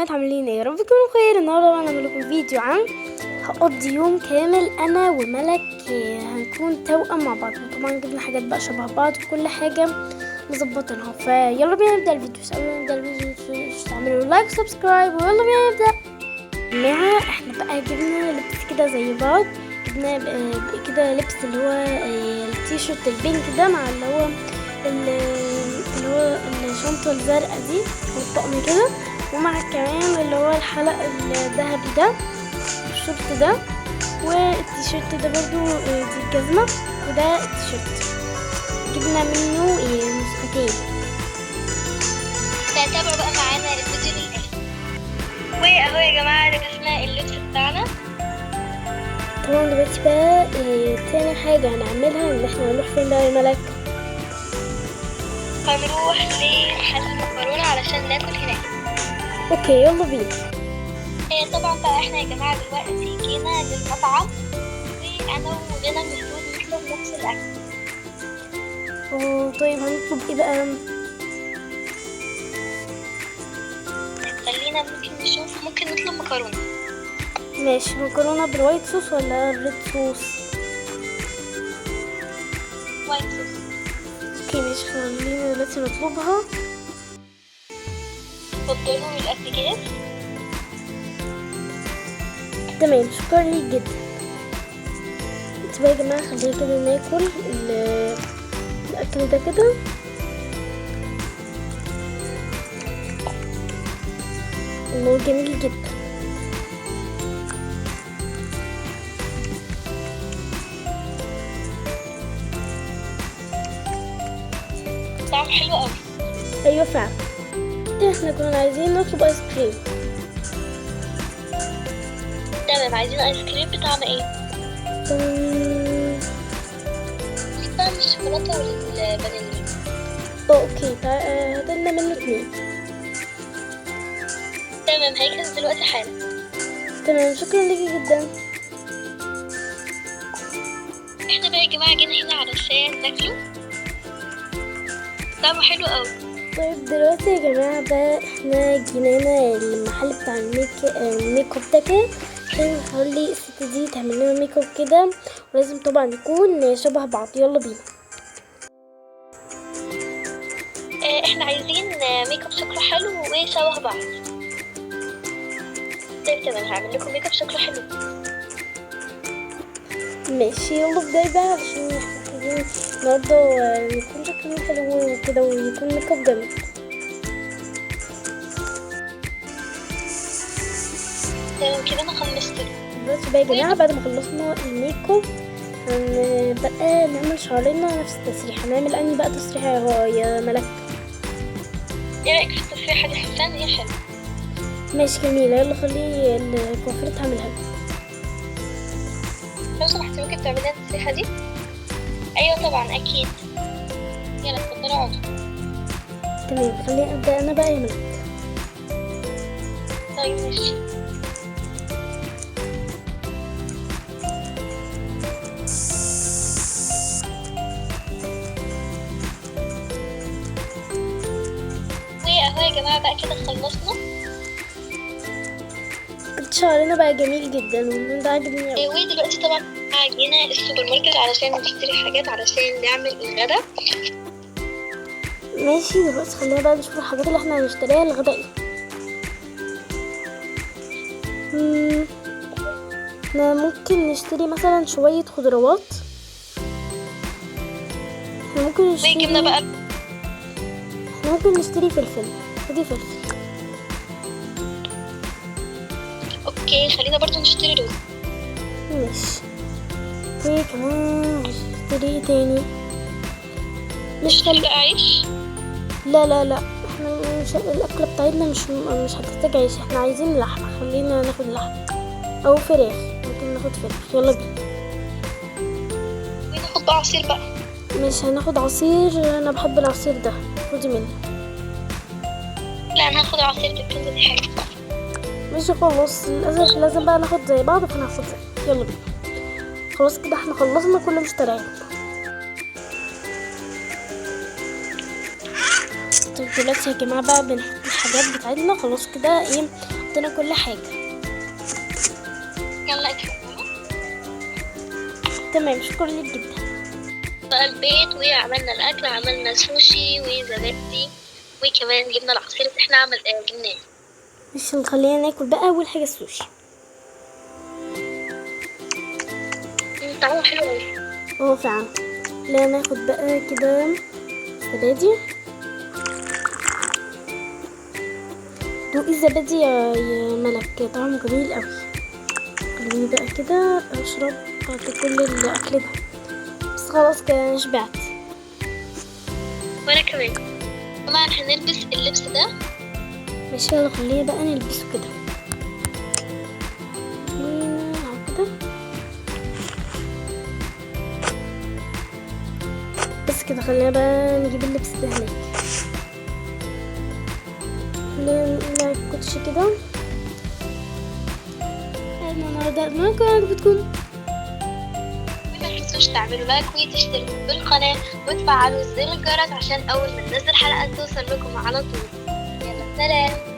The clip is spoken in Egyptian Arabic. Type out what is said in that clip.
بنات، عاملين ايه؟ يا رب تكونوا بخير. النهارده بقى هنعمل لكم فيديو عن هقضي يوم كامل انا وملك، هنكون توأم مع بعض، وطبعا جبنا حاجات بقى شبه بعض وكل حاجة مظبطينها. فيلا بينا نبدا الفيديو. بس قبل ما نبدا الفيديو متنسوش تعملوا like و subscribe، ويلا بينا نبدا. جماعة احنا بقى جبنا لبس كده زي بعض، جبنا كده لبس اللي هو التيشيرت ال pink ده مع اللي هو الشنطة الزرقاء دي والطقم كده، ومع كمان اللي هو الحلق الذهبي ده، الشورت ده والتيشيرت ده برضو، دي الجزمة وده التيشيرت. جبنا منه نسختين. فتابعوا بقى معانا الفيديو للآخر. واهو يا جماعة لبسنا اللبس بتاعنا. طبعا دلوقتي بقى تاني حاجة هنعملها ان احنا هنروح فين بقى يا ملك؟ هنروح لمحل المكرونة علشان ناكل هناك. okay يلا بينا. طبعا بقى احنا يا جماعة دلوقتي جينا للمطعم، وانا وغنى المفروض نطلب نفس الأكل. اه طيب هنطلب ايه بقى؟ خلينا ممكن نشوف، ممكن نطلب مكرونة. ماشي، مكرونة بال white sauce ولا ال red sauce؟ white sauce. okay ماشي، خلينا دلوقتي نطلبها. اتفضلوا الأكل جاهز. تمام، شكرا ليك جدا. انت بقى يا جماعة خلينا كده ناكل الأكل ده كده. الله جميل جدا. طعمه حلو قوي. ايوه فعلا. احنا كنا عايزين نطلب ايس كريم. تمام، عايزين ايس كريم بطعم ايه؟ في طعم الشوكولاتة والفانيليا. okay هاتلنا منه 2. تمام، هيجهز دلوقتي حالا. تمام، شكرا ليكي جدا. احنا بقى يا جماعة جينا هنا علشان ناكله، طعمه حلو قوي. طيب دلوقتي يا جماعة بقى احنا جينا هنا المحل بتاع الميك اب ده كده، عشان نخلي الست دي تعمل لنا ميك اب كده، ولازم طبعا يكون شبه بعض. يلا بينا. احنا عايزين ميك اب شكله حلو وشبه بعض. طيب تمام، هعمل لكم ميك اب شكله حلو. ماشي يلا ابداي بقى، علشان احنا عايزين النهارده نكون شكلنا حلو وكده ويكون ميك اب جامد. تمام كده انا خلصت. دلوقتي بقى يا جماعة بعد ما خلصنا الميك اب هنبقى نعمل شعرنا نفس التسريحة. هنعمل انهي بقى تسريحة يا ملك؟ ايه رايك في التسريحة دي؟ حاسة ان هي حلوة. ماشي جميلة، يلا خلي الكوافير تعملها لنا. لو سمحتي ممكن تعملي لنا التسريحة دي؟ ايوه طبعا اكيد. يلا اتفضلي اقعدي. تمام، خليني ابدا انا بقى يا ملك. طيب ماشي. واهو يا جماعة بقى كده خلصنا. شعرنا بقى جميل جدا واللون ده عاجبني قوي. ودلوقتي طبعا جينا السوبر ماركت علشان نشتري حاجات علشان نعمل الغدا. ماشي دلوقتي خلينا بقى نشوف الحاجات اللي احنا هنشتريها للغدا ايه. احنا ممكن نشتري مثلا شوية خضروات. احنا ممكن نشتري وجبنا بقى، احنا ممكن نشتري فلفل. خدي فلفل. okay خلينا برضو نشتري رز. ماشي، وكمان نشتري ايه تاني؟ نشتري بقى عيش. لا لا لا، احنا مش الاكلة بتاعتنا مش هتحتاج عيش، احنا عايزين لحمة. خلينا ناخد لحمة او فراخ، ممكن ناخد فراخ. يلا بينا. وناخد بقى عصير بقى. مش هناخد عصير، انا بحب العصير ده، خدي مني. لا انا هاخد عصير بالكنزة دي حاجة. ماشي خلاص، للاسف لازم بقى ناخد زي بعض، فناخد زي. يلا بينا. خلاص كده احنا خلصنا كل مشترياتنا. طيب دلوقتي يا جماعة بقى بنحط الحاجات الحاجات بتاعتنا خلاص كده، ايه حطينا كل حاجة. يلا اتفضلوا. تمام، شكرا لك جدا. بقى البيت وعملنا الأكل، عملنا سوشي وزبادي، وكمان جبنا العصير اللي احنا عمل جبناه. مش خلينا ناكل بقى. اول حاجة السوشي. طعمه حلو أوي. اه فعلا. لا ناخد بقى كده زبادي. دوقي الزبادي يا ملك، طعمه جميل قوي. خليني بقى كده اشرب بعد كل الاكل ده، بس خلاص كده انا شبعت. وأنا كمان. طبعا هنلبس اللبس ده. ماشي، يلا خلينا بقى نلبسه كده. خلينا اهو كده بس كده. خلينا بقى نجيب اللبس ده هناك. خلينا نقلع الكوتش كده. انا النهارده اتمنى عجبتكم. ما تنسوش تعملوا like وتشتركوا بالقناة وتفعلوا زر الجرس عشان أول ما ننزل حلقة توصل لكم على طول. يلا سلام.